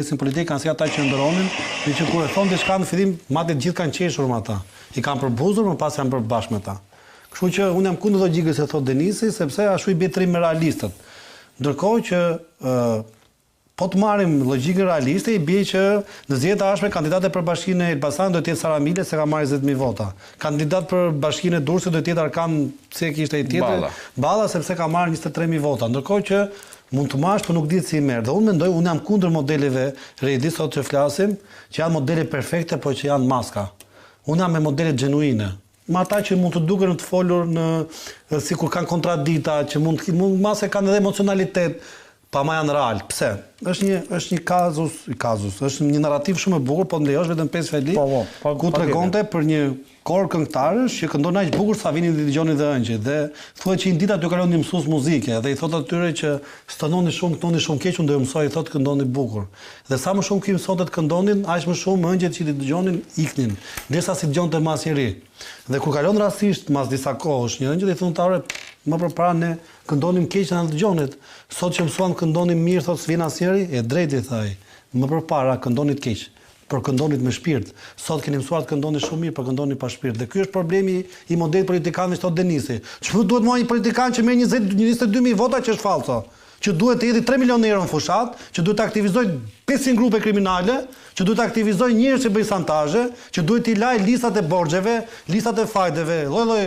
Suksesin politik kanë si ata që ëndërronin dhe që kur e thonë diçka në fillim, madje të gjithë kanë qeshur me ata. I kanë përbuzur, më pas janë bërë bashkë me ta. Kështu që unë jam kundër logjikës që thotë Denisi, sepse ashtu i bie të rrimë me realistët. Ndërkohë që ë po të marrim logjikën realiste, i bie që në zgjedhjet e ardhshme kandidate për bashkinë e Elbasanit do të jetë Sara Mile se ka marrë 20000 vota. Kandidat për bashkinë e Durrësit do të jetë Arkan si e kishte ai tjetri? Balla. Balla sepse ka marrë 23000 vota. Ndërkohë që Mund të marrësh, por nuk dihet si i merr. Dhe unë mendoj, unë jam kundër modeleve Redi sot që flasim, që janë modele perfekte, por që janë maska. Unë jam me modelet gjenuine. Me ata që mund të duken në të folur në sikur kanë kontradikta, që mund të mund mbase kanë edhe emocionalitet, po ama janë real. Pse? Është një është një kazus, kazus, është një narrativë shumë e bukur, po më lejosh vetëm pesë fjali, po, po, po, ku tregonte për një Kor këngëtarësh që këndonin aq bukur sa vinin t'i dëgjonin dhe ëngjëjt dhe thuhet që një ditë aty kalon një mësues muzike dhe i thotë atyre që stënoni shumë këndoni shumë keq unë do ju mësoj i thotë këndoni bukur dhe sa më shumë ky i mësonte të këndonin aq më shumë ëngjëjt që t'i dëgjonin iknin derisa s'i dëgjonte më asnjeri dhe kur kalon rastësisht mas disa kohësh një ëngjëll i thotë ore më përpara ne këndonim keq dhe na dëgjonit sot që mësuam të këndonim mirë thotë s'vjen asnjeri e drejtë i tha ai më përpara këndonit keq Por këndonit me shpirt. Sot keni mësuar të këndoni shumë mirë, por këndoni pa shpirt. Dhe ky është problemi i modelit politikanëve që thotë Denisi. Ç'më duhet mua një politikan që merr 20, 22000 vota që është fallco, që duhet të hedhë 3 milionë euro në fushatë, që duhet të aktivizojë 500 grupe kriminale, që duhet të aktivizojë njerëz që bëjnë santazhe, që duhet t'i lajë listat e borxheve, listat e fajdeve, lloj-lloj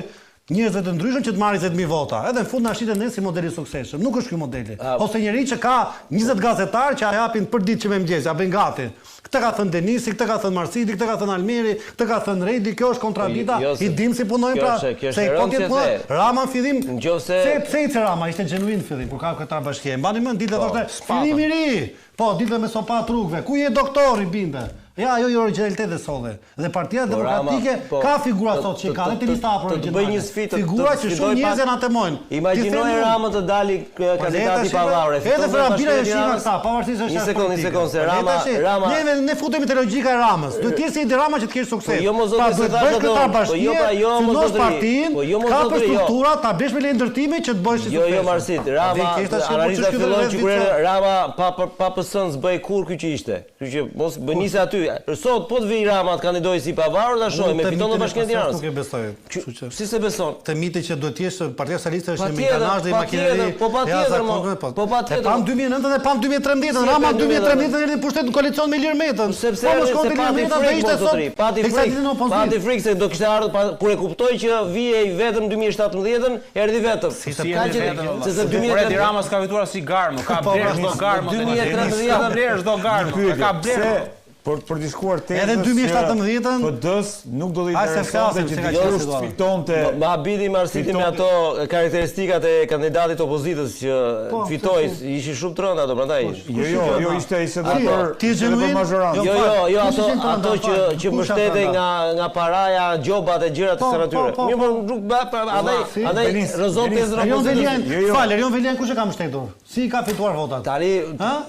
njerëzve të ndryshëm që të marrë 20000 vota. Edhe në fund na shitet ne si model i suksesshëm. Nuk është ky modeli. Ose njeri që ka 20 gazetarë që ia japin për ditë që me mëngjes, ia bëjnë gati. Këtë ka thënë Denisi, këtë ka thënë Marsili, këtë ka thënë Almiri, këtë ka thënë Redi, kjo është kontradita, po, jo, i dim si punojnë pra, se po të punë, Rama në fillim, pse pse i Rama ishte genuin në fillim kur ka kryetar bashkie. Mbani mend dilte po, thoshte, fillim i ri. Po, dilte me sopatë rrugëve. Ku je doktor i binte? Ja, ajo origjinalitet e solli. Dhe Partia po, Demokratike po, ka figura sot që i ka dhe te lista hapur origjinale. Figura që shumë njerëz e anatemojnë. Imagjinoje Ramën të dali po, kandidat i pavarur. Edhe Fer Bira e shih këta, pavarësisht se është Një sekondë, një sekondë, se Rama, Rama. Ne ne futemi te logjika e Ramës. Duhet të jesh si Edi Rama që të kesh sukses. Po jo mo zotëri, se thashë ato. Po jo pra, jo mo zotëri. Partinë, po jo mo zotëri, jo. struktura, ta blesh me leje ndërtimi që të bësh sukses. Jo, jo Marsit, Rama, analiza fillon që kur Rama pa pa PS-n s'bëhej kurrë ky që ishte. Kështu që mos bëj nise aty. Për sot po të vijë Rama të kandidojë si i pavarur ta shohim, e fiton bashkinë e Tiranës. Nuk e besoj. Kështu që si s'e beson? Te miti që duhet të jesh Partia Socialiste është një ingranazh dhe një makineri. Po patjetër, po, po patjetër. E pamë 2009 dhe pamë 2013, Rama 2013 erdhi në pushtet në koalicion me Ilir Metën. Sepse po mos shkonte Ilir Meta do ishte sot. Pati frikë, pati frikë se do kishte ardhur kur e kuptoi që vihej vetëm 2017-ën, Erdhi vetëm. Si ishte erdhi vetëm. Se se 2013 Edi Rama s'ka fituar asnjë garë, më ka po, blerë çdo garë, më 2013 ka blerë çdo garë, më ka blerë. Por për të shkuar te Edhe 2017-ën PD-s nuk do të interesonte që dikush të fitonte. Më habiti Marsiti me ato karakteristikat e kandidatit të opozitës që po, fitoi, ishin shumë të rënda ato, prandaj. Jo, jo, jo, ishte ishte dhe për ti je për mazhorancë. Jo, jo, jo, ato ato që që mbështetej nga nga paraja, gjobat e gjërat të po, kësaj natyre. Po, Mirë, po nuk ba, pra, andaj andaj rrëzon tezën e opozitës. Erion Veliaj, jo, jo. fal, Erion Veliaj kush e ka mbështetur? Si i ka fituar votat? Tani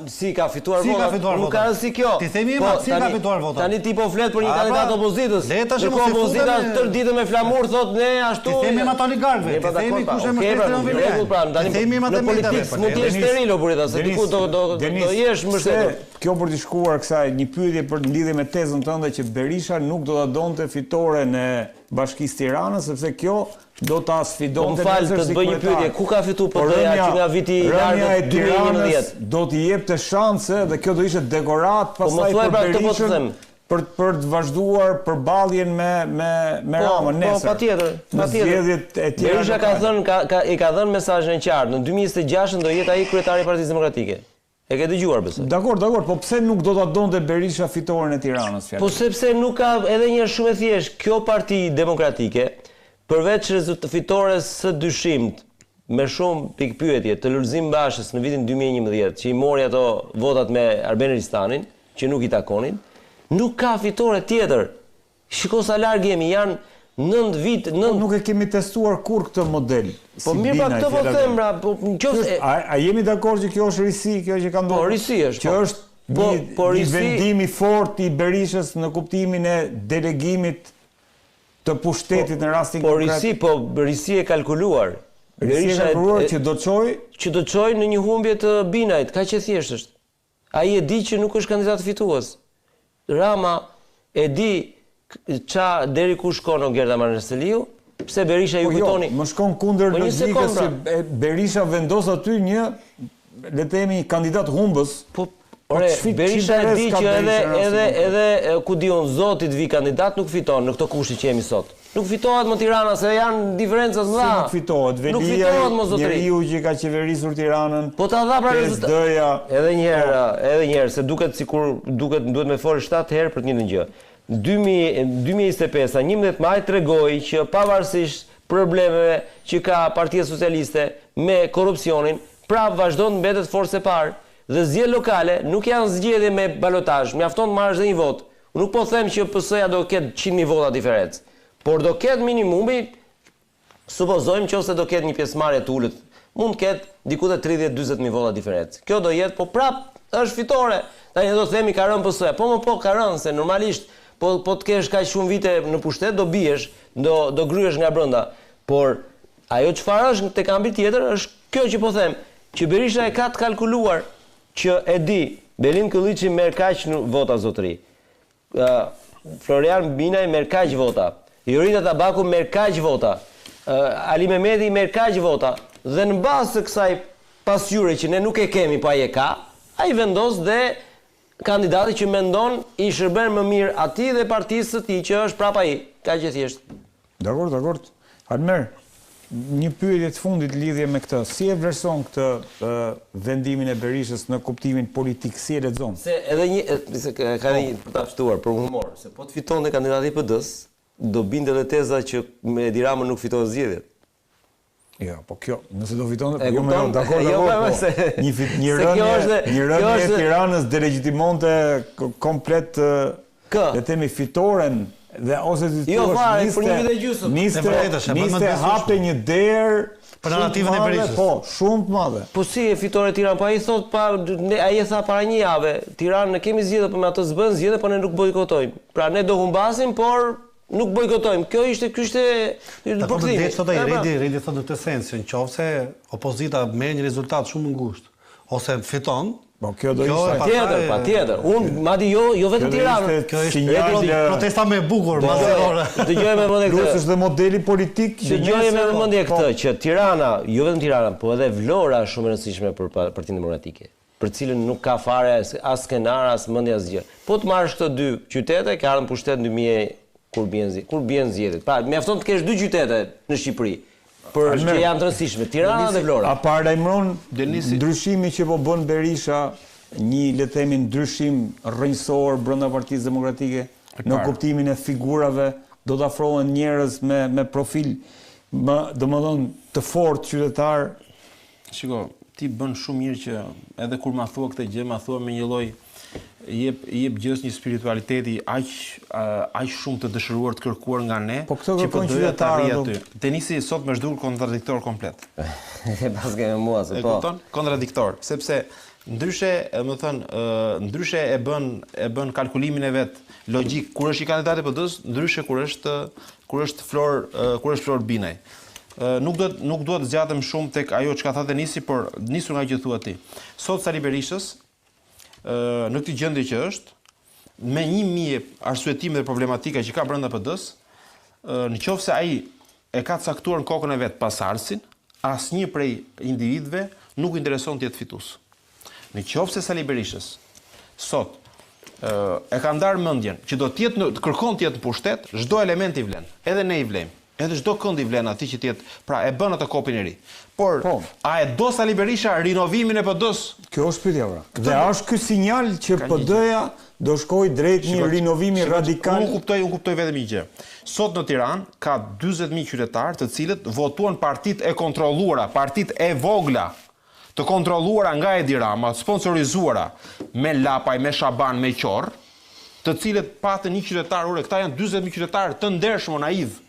si i ka fituar votat? Nuk ka rëndësi kjo. T'i themi emrat, si i ka fituar votat? Tani ti po flet për një kandidat të opozitës. Le tash mos i opozita tërë ditën me flamur thotë ne ashtu. T'i themi emrat oligarkëve, t'i themi kush e mbështet Erion Veliaj. Pra, t'i themi emrat e Në politikë s'mund të jesh steril o burrë, se diku do do do jesh mbështetur. Kjo për t'i shkuar kësaj një pyetje për në lidhje me tezën tënde që Berisha nuk do ta donte fitoren e Bashkisë Tiranës sepse kjo do ta sfidonte po nesër si kryetar. Po më fal, të bëj një pyetje, ku ka fitu PD-ja që nga viti i largët 2011? Do t'i jepte shanse dhe kjo do ishte dekoratë po pastaj për pra, po Berishën për për të vazhduar përballjen me me me po, Ramën po, nesër. Po patjetër, patjetër. Zgjedhjet e tjera. Berisha ka thënë ka, ka i ka dhënë mesazhin e qartë, në 2026 do jetë ai kryetari i Partisë Demokratike. E ke dëgjuar besoj. Dakord, dakord, po pse nuk do ta donte Berisha fitoren e Tiranës fjalën? Po sepse nuk ka edhe një herë shumë e thjeshtë, kjo parti demokratike përveç fitores së dyshimtë me shumë pikëpyetje të Lulzim Bashës në vitin 2011, që i mori ato votat me Arben Ristanin, që nuk i takonin, nuk ka fitore tjetër. Shiko sa larg jemi, janë 9 vit, 9 Po nuk e kemi testuar kurrë këtë model. Po si mirë pra këtë po them pra, po nëse a, a jemi dakord që kjo është risi, kjo që ka po, ndodhur? Po risi është. Që po. është po, një, po, risi... një vendim i fortë i Berishës në kuptimin e delegimit të pushtetit po, në rastin po, konkret. Po risi, po risi e kalkuluar. Risi e kalkuluar që do çojë që do çojë në një humbje të Binajt, kaq e thjeshtë është. Ai e di që nuk është kandidat fitues. Rama e di ça deri ku shkon Ogerta Manastirliu, pse Berisha ju po jo, kujtoni. Më shkon kundër po logjikës pra. që Berisha vendos aty një le të themi kandidat humbës. Po Ore, Berisha e di që edhe edhe edhe ku di unë Zoti të vi kandidat nuk fiton në këto kushte që jemi sot. Nuk fitohet më Tirana se janë diferenca të mëdha. Si nuk fitohet? Nuk fitohet më zotëri. Njeriu që ka qeverisur Tiranën. Po ta dha pra rezultat. Edhe një herë, po. edhe një herë se duket sikur duket duhet me fol 7 herë për të njëjtën gjë. 2025-a, 11 maj tregoi që pavarësisht problemeve që ka Partia Socialiste me korrupsionin, prapë vazhdon të mbetet forcë e parë. Dhe zgjedhjet lokale nuk janë zgjedhje me balotazh, mjafton të marrësh dhe një votë. Unë nuk po them që PS-ja do ketë 100.000 vota diferencë, por do ketë minimumi, supozojmë qoftë se do ketë një pjesëmarrje të ulët, mund të ketë diku te 30 40 mijë vota diferencë. Kjo do jetë, po prapë është fitore. Tani ne do themi ka rënë PS-ja. Po më po ka rënë se normalisht po po të kesh kaq shumë vite në pushtet do biesh, do do gryesh nga brenda. Por ajo çfarë është te kampi tjetër është kjo që po them, Që Berisha e ka të kalkuluar që e di, Belind Këlliçi merr kaq vota zotëri. Ë Florian Binaj merr kaq vota. Jorida Tabaku merr kaq vota. Ë Ali Mehmeti merr kaq vota. Dhe në bazë të kësaj pasqyre që ne nuk e kemi, po ai e ka, ai vendos dhe kandidati që mendon i shërben më mirë atij dhe partisë së tij që është prapë ai. Kaq e thjeshtë. Dakord, dakord. Almer, një pyetje të fundit lidhje me këtë. Si e vlerëson këtë vendimin e Berishës në kuptimin politik, si e lexon? Se edhe një, se ka edhe një për ta shtuar për humor, se po të fitonte kandidati i PD-së, do binte edhe teza që me Edi Ramën nuk fitohen zgjedhjet. Jo, po kjo, nëse do fitonte, po jo, jo, dakord, jo, dakord, po, se, një fit, një rënie, një rënie e Tiranës delegitimonte komplet Kë? Le të themi fitoren dhe ose si jo, fare, për një vit e gjysmë. Niste, niste hapte një derë për narrativën e Berishës. Po, shumë të madhe. Po si e fitore Tiranë, po ai thot pa ne, ai e tha para një jave, Tiranë ne kemi zgjedhje, po me atë s'bën zgjedhje, po ne nuk bojkotojmë. Pra ne do humbasim, por nuk bojkotojmë. Kjo ishte ky ishte përkthimi. Po thotë ai Redi, Redi thotë në këtë sens, që nëse opozita merr një rezultat shumë më ngushtë ose fiton, Po kjo do ishte patjetër, patjetër. Unë madje jo jo vetëm Tiranë. Kjo ishte protesta më e bukur, madhore. Dëgjoje me vëmendje këtë. Plus është dhe modeli politik që dëgjoje me vëmendje po. këtë që Tirana, jo vetëm Tirana, po edhe Vlora është shumë e rëndësishme për Partinë Demokratike. Për cilën nuk ka fare as skenar, as mendje, asgjë. Po të marrësh këto dy qytete, ke ardhur në pushtet në 2000 kur bien kur bien zgjedhjet. Pra, mjafton të kesh dy qytete në Shqipëri për që janë të rëndësishme, Tirana dhe Vlora. A paralajmëron ndryshimi që po bën Berisha një, le të themi, ndryshim rrënjësor brenda Partisë Demokratike në kuptimin e figurave, do të afrohen njerëz me me profil më, domethënë, të fortë qytetar Shiko, ti bën shumë mirë që edhe kur ma thua këtë gjë, ma thua me një lloj jep jep gjës një spiritualiteti aq aq shumë të dëshiruar të kërkuar nga ne, po që po doja të arrij aty. Denisi sot më është dukur kontradiktor komplet. E paske me mua se po. E kupton? Kontradiktor, sepse ndryshe, domethënë, ndryshe e bën e bën kalkulimin e vet logjik kur është një kandidat i PD-s, ndryshe kur është kur është Flor kur është Flor Binaj. Nuk do nuk dua të zgjatem shumë tek ajo çka tha Denisi, por nisur nga që thua ti. Sot Sali Berishës ë në këtë gjendje që është, me 1000 arsyetime dhe problematika që ka brenda PD-s, në qoftë se ai e ka caktuar në kokën e vet pasardhësin, asnjë prej individëve nuk i intereson të jetë fitues. Në qoftë se Sali Berishës sot e ka ndarë mendjen që do të jetë në kërkon të jetë në pushtet, çdo element i vlen, edhe ne i vlejmë. Edhe çdo kënd i vlen atij që të jetë, pra e bën atë kopin e ri. Por, po. a e do Sali Berisha rinovimin e PD-së? Kjo është pyetja pra. Dhe a është ky sinjal që PD-ja do shkojë drejt një rinovimi radikal? Unë kuptoj, unë kuptoj vetëm një gjë. Sot në Tiranë ka 40000 qytetarë të cilët votuan partitë e kontrolluara, partitë e vogla, të kontrolluara nga Edi Rama, të sponsorizuara me Lapaj, me Shaban, me Qorr, të cilët patën një qytetar, ore, këta janë 40.000 qytetarë të ndershëm, o naiv.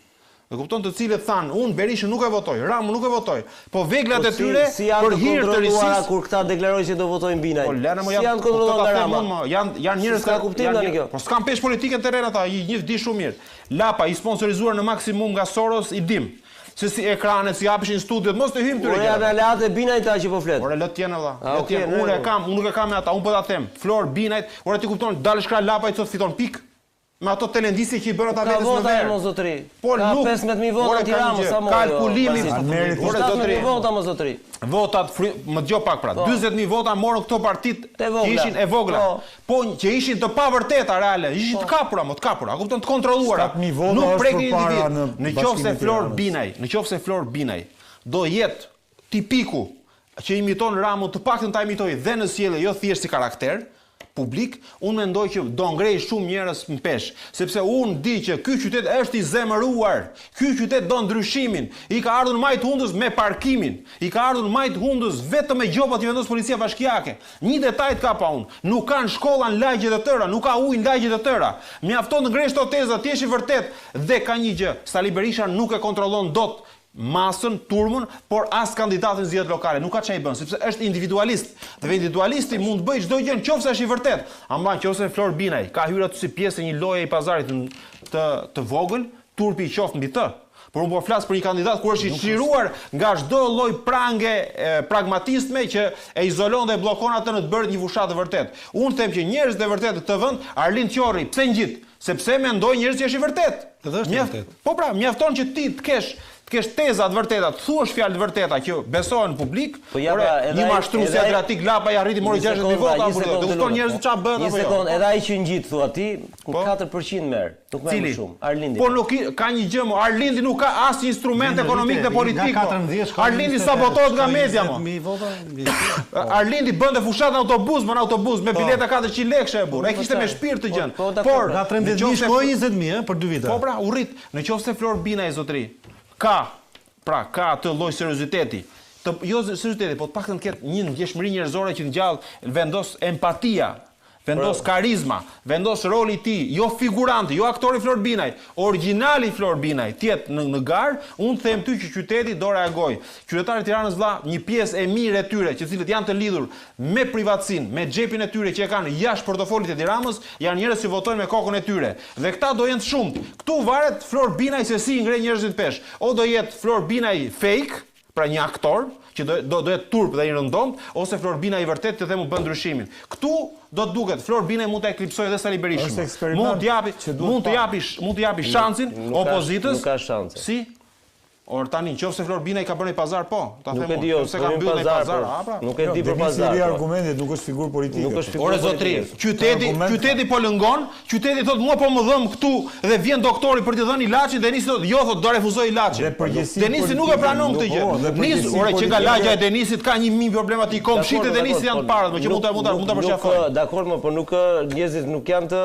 E kupton të cilët thanë, unë Berishën nuk e votoj, Ramën nuk e votoj, po veglat po e tyre si, si janë për hir të risisë kur këta deklarojnë se do votojnë Binaj. Po lëna mo janë, si janë po kontrolluar nga Rama. Unë, janë janë njerëz s'ka kuptim tani kjo. Po s'kan peshë politike në terren ata, i një di shumë mirë. Lapa i sponsorizuar në maksimum nga Soros i dim. se si ekranet, si hapeshin studiot, mos të hyjmë këtyre Ore janë gjërave. aleatë e Binajt ta që po flet. Ore le të jenë vëlla. A, Le të okay, jenë. në Unë e rregull. kam, unë nuk e kam me ata, unë po ta them. Flor Binajt, ore ti kupton, dalësh krah Lapajt sot fiton pik. Me ato telendisje që i bën ata Ka vetes në vota verë. mo zotëri. Po Ka nuk 15000 vota Ore, në ka një Tiranë, gjë. sa mo. Kalkulimi, Almeri ore zotëri. 17000 vota mo zotëri. Votat, fry, më dëgjoj pak pra, 40000 vota morën këto partitë Te që vogla. ishin e vogla. Po. Po që ishin të pavërteta reale, ishin të kapura, më të kapura, a kupton të kontrolluara. 7000 vota Nuk është prekin përpara individ. në Në qoftë se Bashkimin e Flor Tiranës. Binaj, në qoftë se Flor Binaj do jetë tipiku që imiton Ramën, të paktën ta imitoj dhe në sjellje, jo thjesht si karakter publik, unë mendoj që do ngrej shumë njerëz në peshë, sepse unë di që ky qytet është i zemëruar. Ky qytet do ndryshimin. I ka ardhur në majt hundës me parkimin. I ka ardhur në majt hundës vetëm me gjobat që vendos policia bashkiake. Një detaj të ka pa unë. Nuk kanë shkolla në lagje të tëra, nuk ka ujë në lagje të tëra. Mjafton të ngresh këto teza, ti je i vërtet dhe ka një gjë, Sali Berisha nuk e kontrollon dot masën, turmën, por as kandidatin në zgjedhjet lokale. Nuk ka çfarë i bën, sepse është individualist. Dhe individualisti mund të bëjë çdo gjë nëse është i vërtet. Ama nëse Flor Binaj ka hyrë aty si pjesë e një loje i pazarit në- të të vogël, turpi i qoftë mbi të. Por unë po flas për një kandidat kur është i çliruar nga çdo lloj prange e, pragmatizme që e izolon dhe e bllokon atë në të bërë një fushatë të vërtetë. Unë them që njerëzit e vërtetë në këtë vend, Arlind Qorri, pse ngjit? Sepse mendoj njerëz që është i vërtetë. Edhe është i Mjaft- vërtetë. Po pra, mjafton që ti të kesh të kesh teza të vërteta, të thuash fjalë të vërteta që besohen në publik. Po ja ore, pra, edhe një ai- mashtrues edhe ai- Adriatik Lapa i arriti mori Një 60.000 sekondë, vota, pra, një apo jo? sekondë, Do të kupton lutem. njerëzit çfarë bëhet Një apo jo? sekondë, edhe ai që ngjit thua ti, Po. 4% merr, nuk merr më Cili? shumë. Arlindi. Po nuk i, ka një gjë mo, Arlindi nuk ka asnjë instrument ekonomik dhe politik. Nga mo. 14 shkoi Arlindi 28, sabotohet nga shkoi media mo. 20.000 vota. Arlindi bënte fushat në autobus, më në autobus me bileta 400 lekë e burr. E kishte me shpirt të gjën. Po, po, dakord. Por Nga në 13.000 qoftë se- shkoi 20.000 ë, për dy vite. Po pra, u rrit. Në qoftë se Flor Bina e zotri ka, pra ka atë lloj serioziteti, të jo serioziteti, po të paktën të ketë një ndjeshmëri njerëzore që ngjall, vendos empatia, vendos karizma, vendos roli i tij, jo figuranti, jo aktori Flor Binaj, origjinali Flor Binaj, të jetë në në garë, unë them ty që qyteti do reagoj. Qytetarët e Tiranës vlla, një pjesë e mirë e tyre, që cilët janë të lidhur me privatësinë, me xhepin e tyre që e kanë jashtë portofolit të Tiranës, janë njerëz që votojnë me kokën e tyre. Dhe këta do jenë të shumtë. Këtu varet Flor Binaj se si i ngre njerëzit pesh. O do jetë Flor Binaj fake, pra një aktor që do do do jetë turp dhe i rëndomt, ose Flor Binaj i vërtet që them u bën ndryshimin. Këtu do të duket Flor Binaj mund ta eklipsojë edhe Sali Berishën. Është eksperiment Mund të japi, që duhet mund të parë. japi, mund të japi shansin nuk ka- opozitës. nuk ka shanse. Si? Or tani, nëse Flor Binaj ka bërë një pazar, po, ta Nuk them e unë. di jo, Nëse ka s'po mbyllur një pazar, pazar, po. a pra. Nuk e di për Denisi pazar. i po. argumentit nuk është figurë politike. Nuk është figurë Ore zotri, politike. qyteti, Argument qyteti po lëngon, qyteti thot mua po më dhëm këtu dhe vjen doktori për t'i dhënë ilaçin, Denisi thot jo thot do refuzoj ilaçin. Dhe përgjegjësi Denisi nuk e pranon këtë nuk, po, gjë. dhe Nis, përgjegjësi ore që nga politike- lagja e Denisit ka një mijë probleme aty, komshit e Dakor, Denisit dakor, janë të po, parët, më që mund ta mund ta mund ta nuk- përqafojnë. Nuk, dakor, më, po nuk njerëzit nuk janë të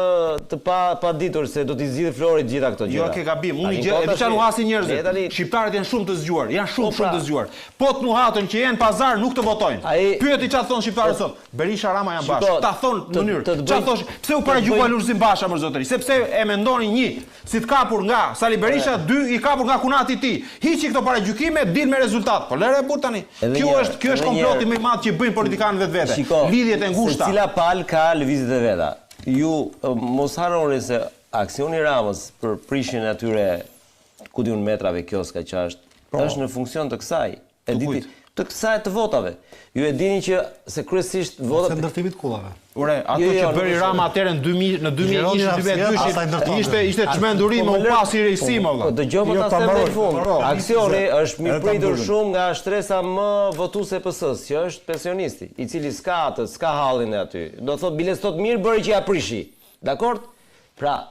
të pa pa ditur se do t'i zgjidhë Flori të gjitha këto gjëra. Jo, ke gabim. Unë Tani, i gjë, po, e di tash, çfarë nuhasin ne njerëzit. tani- Shqiptarët janë shumë të zgjuar, janë shumë Po, pra. shumë të zgjuar. Po të nuhatën që janë pazar nuk të votojnë. Ai- Pyeti çfarë thon shqiptarët sot. Berisha Rama janë Shiko, bashkë. Ta thon në të- mënyrë. të të Çfarë bëj- thosh? Pse u të paragjykua bëj- Lulzim Basha më zotëri? Sepse e mendoni një, si të kapur nga Sali Berisha, dy i kapur nga kunati i tij. Hiqi këto paragjykime, dil me rezultat. Po lëre burr tani. Edhe Kjo një është kjo është edhe një komploti herë. më i madh që bëjnë politikanët vetvete. Shiko, Lidhjet e ngushta. Secila palë ka lëvizjet e veta. Ju e, mos harroni se aksioni i Ramës për prishjen e atyre ku diun metrave kioska që është, është në funksion të kësaj. E diti kujt? të kësaj të votave. Ju e dini që se kryesisht Se votat ndërtimit kullave. Ore, ato Jo, jo, që nuk bëri është- Rama atëherë në 2000 në 2001 Lironin asaj 2002 ndërtonte. ishte ishte çmenduri Po, me më u lër- pasi rejsi më Po vëlla. dëgjoj po Jo, ta ta them deri mbaroj, në fund. ta mbaroj. Aksioni Edhe është ta mirëpritur mbyllim. shumë nga shtresa më votuese e PS-s, që është pensionisti, i cili s'ka atë, s'ka hallin e aty. Do thot biles thot mirë bëri që ja prishi. Dakor? Pra,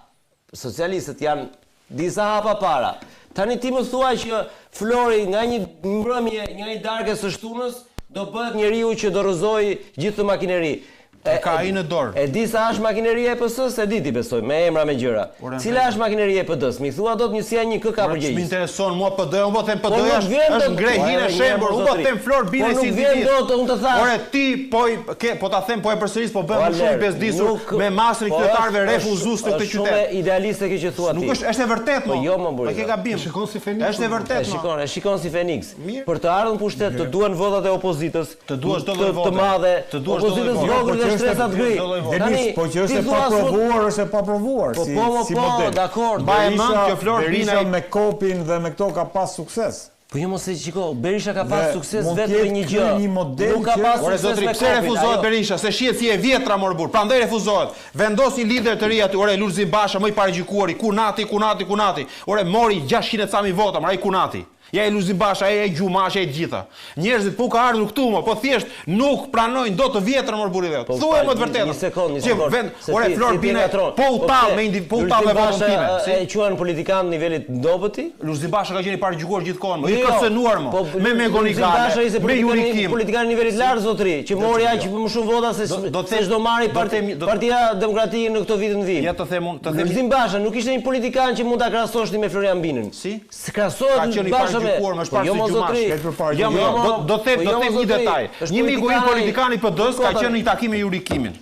socialistët janë disa hapa para. Tani ti më thua që Flori nga një mbrëmje, nga një darkë së shtunës do bëhet njeriu që do rrëzoj gjithë të makineri. E ka ai në dorë. E di sa është makineria e PS-s, e di ti besoj, me emra me gjëra. Ore, Cila është makineria e PD-s? Mi thua dot njësia një kë ka Ore, S'më përgjegjës. intereson mua PD, unë po them Po PD nuk është vjen është dot- ngrehinë Po, e edhe një shembur, herë, unë po zotri. them Flor Bine Po si nuk vjen individ. dot, unë të thash. Ore ti po i ke po ta them, po e përsëris, po Po, bëhem më shumë i Almer, bezdisur nuk- me masën e po, qytetarëve është- refuzues të këtë është Shumë qytet. idealiste kjo që thua ti. Nuk është është e vërtet Po mo. jo, mo, burri. Po ke gabim. E shikon si Feniks, Është e mo. vërtet E mo. shikon, e shikon si Feniks. Mirë. Për të ardhur në pushtet të duhen votat e opozitës, Të duash çdo lloj të, vote. të madhe, Të duash çdo lloj opozitës vote. vogël Po dhe me shtresat gri. Denis, po që është e paprovuar, është e paprovuar po, si po, po, si po, model. Dakor, Mbaje mend që Flor Berisha me Kopin dhe me këto ka pas sukses. Po jo mos e shiko, Berisha ka pas sukses vetëm me një gjë. Një model nuk ka pas Ore zotri, pse refuzohet Berisha? Se shihet si e vjetra mor burr. Prandaj refuzohet. Vendos një lider të ri aty, ore Lulzim Basha më i paragjykuari, kunati, kunati, kunati. Ore mori 600 e ca mijë vota, mor ai kunati. Ja e Lulzim Basha, e e Gjumash, e të gjitha. Njerëzit po ka ardhur këtu më, po thjesht nuk pranojnë dot të vjetrën mor burri vet. Po, Thuaj më të vërtetën. Një sekond, një sekond. Vend, ore Flor Binaj, po u po tall me indi, po u tall me votën time. Si e quan politikan nivelit dobët? Lulzim Basha ka qenë i paragjykuar gjithë kohën, më i jo, kërcënuar më, po, me McGonigal, me Yuri Kim. Politikan nivelit lart zotri, që mori aq më shumë vota se se ç'do marri Partia Demokratike në këto vite në vijim. Ja të them unë, të them. Lulzim Basha nuk ishte një politikan që mund ta krahasosh ti me Florian Binën. Si? Se krahasohet Ka qenë i Basha me. paragjykuar, më është Po parë jo si mo gjumash. zotri. Ke përpara Jo, gjykuar. jo, do do të them, Po do jo të mo them një zotri. detaj. Është Një miku im politikan ai. politikan i PD-s ka Shiko qenë në tani. një takim me Juri Kimin.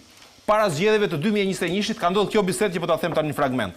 Para zgjedhjeve të 2021-shit ka ndodhur kjo bisedë që po ta them tani në fragment.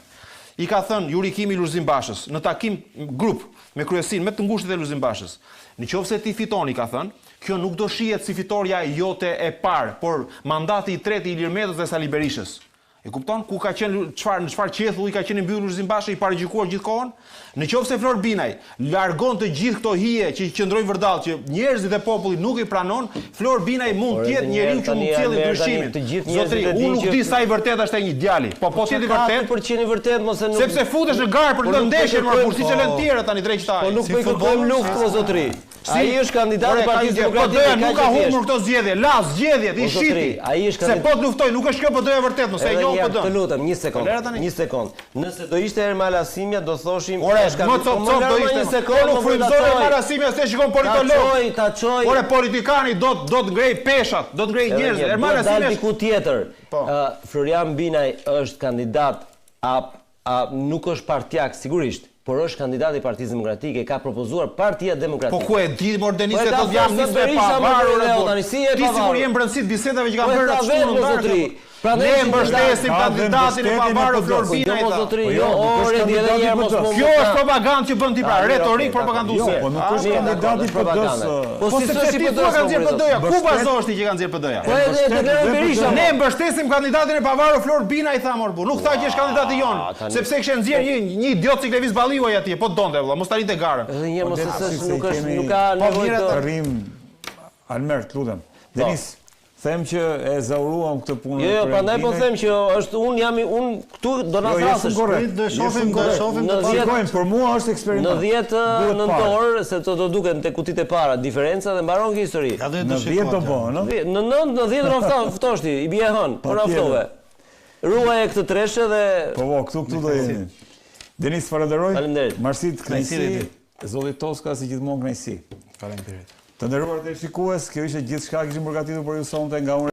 I ka thënë Juri Kimi Lulzim Bashës në takim grup me kryesinë me të ngushtit e Lulzim Bashës. Në qoftë se ti fiton, i ka thënë, kjo nuk do shihet si fitorja jote e parë, por mandati i tretë i Ilir Metës dhe Sali Berishës. E kupton ku ka qenë çfarë në çfarë qethulli ka qenë i mbyllur Lulzim Basha i paragjykuar gjithë kohën? Në qoftë se Flor Binaj largon të gjithë këto hije që i qëndrojnë vërdall që njerëzit e popullit nuk i pranon, Flor Binaj mund Por të edhe jetë një njeriu herë që tani mund të sjellë Almer, tani ndryshimin. të gjithë njerëzit Zotri, e unë dinë nuk që di sa i vërtet është ai një djali. Po po të jetë i Ka vërtet, për qenë i vërtet, mos e nuk sepse futesh në garë për Po të nuk po ndeshjen, kërkojmë- më kur siç e lën tjerët tani drejt Po shtaj. nuk po i kërkojmë luftë, o zotri. Ai është kandidat Ore, i ka një Partisë gjë, Demokratike. PD-ja nuk ka kaq e thjeshtë. humbur këto zgjedhje, la zgjedhjet, i O, zotri, shiti. ai është Se kandidat- po të luftoj, nuk është kjo PD-ja e vërtet, mos e Edhe njoh një herë, PD. Të lutem, një sekond. Lera tani. Një sekond. Nëse do ishte Ermal Asimja, do thoshim Ore, është më kandidat- cop Po, më cop do lër ma ishte. Një Po sekond, nuk më frymëzon ta çoj. Ermal Asimja se shikon Ta politolog. çoj, ta çoj. Ore, politikani do do të ngrej peshat, do të ngrej Edhe njerëz. një herë, Ermal duhet dal Asimja është diku tjetër. Po. Ë, Florian Binaj është kandidat a, a nuk është partjak sigurisht, por është kandidat i Partisë Demokratike, ka propozuar Partia Po Demokratike. ku e di mor Denis Po e se ka do të jam thënë nisë e Berisha, më pavarur Leo, e burr. tani, si e Ti sigur pavarur? je brendësi të bisedave që Po kanë e bërë tha atë vetë, shtunën mo darkë. zotri. Prandaj Ne është mbështesim Ka dhe kandidatin e mbështetjen e pavarur PD-s. Flor Po jo Binaj. mo tha. zotri, Po jo, jo, nuk është ore, di edhe kandidati një herë i mos PD-s. më Kjo është propagandë që bën ti pra, Ah, mirë, retorik okay, propaganduese. Jo, po nuk Ah, është mirë, kandidati i dakor, PD-s. propaganda. Po Po si sepse s'është i ti PD-s, thua ka nxjerr mo, PD-ja, ku Mbështet- bazohesh ti që ka nxjerr PD-ja? Po edhe e deklaroi dhe Berisha. PD. Ne mbështesim kandidatin e pavarur Flor Binaj tha mor burr. Nuk tha që është kandidati jon, Ah, tani- sepse kishte nxjerr një një idiot si Klevis Balliu ai atje, po të donte vëlla, mos ta rinte garën. Edhe një herë mos Po, e Denis, s'është se nuk është kemi- nuk ka Po, nevojë mirë të atë. Rrim Almer, të lutem. Denis, them që e zauruam këtë punë. Jo, jo, për prandaj po Binaj. them që është un jam i un këtu do na Jo, je shumë thrasësh. korrekt. Do Je shohim, shumë do korrekt. shohim, Në do dhjetë- Shikojmë, për mua është eksperiment. Në 10 Duhet parë. nëntor, se to do duken te kutitë e para diferenca dhe mbaron kjo histori. Ja do të Në 10 do bëhen, ëh? Në 9, në 10 na fto- ftosh ti, i bie hën, po na Patjetër. ftove. Ruaje këtë treshe dhe Po, po, këtu këtu do jemi. Denis, falenderoj. Faleminderit. Marsit, Kënaqësi, kënaqësi. Redi. Zoti Toska si gjithmonë kënaqësi. Faleminderit. Të nderuar të shikues, kjo ishte gjithçka kishim përgatitur për ju sonte nga unë.